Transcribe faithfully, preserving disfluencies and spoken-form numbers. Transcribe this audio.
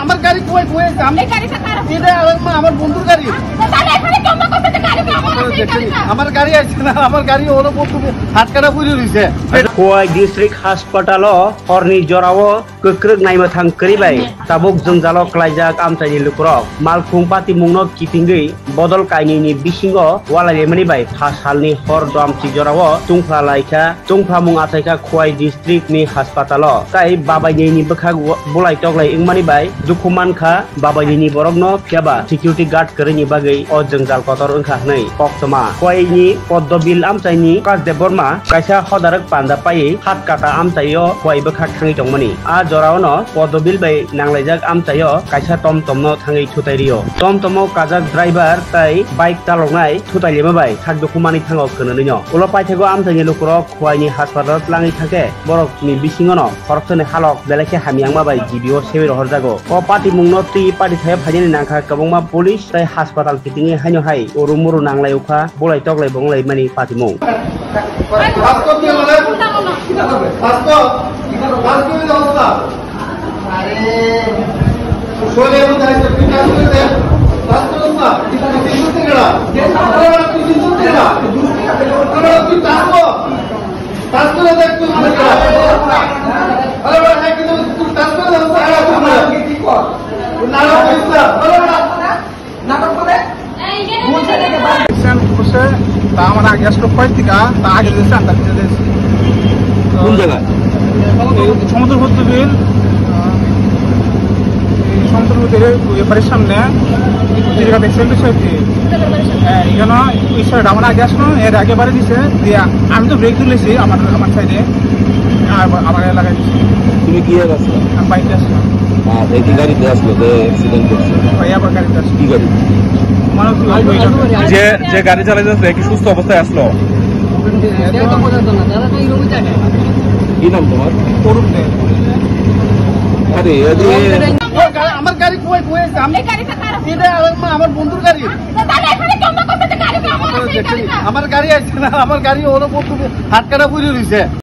আমার গাড়ি কই, কই আছে? আমি এই গাড়িটা কার? এটা আমার, আমার বন্ধুর গাড়ি। তো তাহলে এখানে কেন করতে যে গাড়ি তো আমার আছে, এই গাড়িটা? আমার গাড়ি আছে না, আমার গাড়ি হলো বন্ধু হাত কাটা পুড়ে রইছে। Khowai District Hospital o horni jorao kwkrwk naimwthang kwrwi bai tabuk jwngjalo klaijak amchaini lukurok. Malkhung patimungno kitingwi bodol kainwini bisingo walailaimani bai pha salni hor dwamchi jorao tungphla laikha, tungphlamung achaikha Khowai District ni haspatalo. Tai babainini bwkhak wa-, bulai toklai wngmani bai dukhu mankha babainini borokno, phiyaba security guard kwrwini bagwi o jwngjal kotor wngkha hwnwi koktwma. Khowai ni Poddobil amchaini Prakash Debbarma kaisa hodarok panda paiwi hat kata amchaio Khowai bwkhak thangwi tongmani. A joraono Poddobil bai nanglaijak amchaio kaisa tomtomno thangwi thutai rio. Tomtomo kajak driver tai bike chaloknai thutai lema bai sak dukhu manwi thango kwnwi no. Ulo paithago amchaini lukurok Khowai ni haspatalo twlangwi thangkhe borokni bisingono khoroksani halok belai khe hamya wngma bai G B o sewi rohorjago. O patimungno twi pati thaya phainani nangkha kwbangma police tai haspatal kitingwi haino hai uru muru nanglai ukha, bulai toklai bonglaimani patimung. Patient bose ta amar age stroke pai tika, ta age jese anta pije jese. কোন জায়গায়? এই সমুদ্র পদ্মবিল, এই সমুদ্র পদ্মবিলের বাড়ির সামনে দুই জায়গাতে accident হয়েছে আর কি। হ্যাঁ, এখানে ঈশ্বর আমার আগে আসলো, এর আগে বাড়ি দিছে, দিয়ে আমি তো ব্রেক তুলেছি আমার, আমার সাইডে, আর আমার এলাকায় দিছে। তুমি কি আর আসলে? আমি বাইকে আসলাম। আর একই গাড়িতে আসলো যে অ্যাক্সিডেন্ট করছে? ভাই, আবার গাড়িতে আসলো। কি গাড়ি? মানে কি গাড়ি? যে, যে গাড়ি চালাইছে সে কি সুস্থ অবস্থায় আসলো? কি নাম তোমার? অরূপ দে। আরে, এই যে আমার গাড়ি, আমার গাড়ি কই, কই আছে? আমি এই গাড়িটা কার? এটা আমার, আমার বন্ধুর গাড়ি। তো তাহলে এখানে কেন করতে যে গাড়ি তো আমার আছে, এই গাড়িটা? আমার গাড়ি আছে না, আমার গাড়ি হলো বন্ধু হাত কাটা পুড়ে রইছে।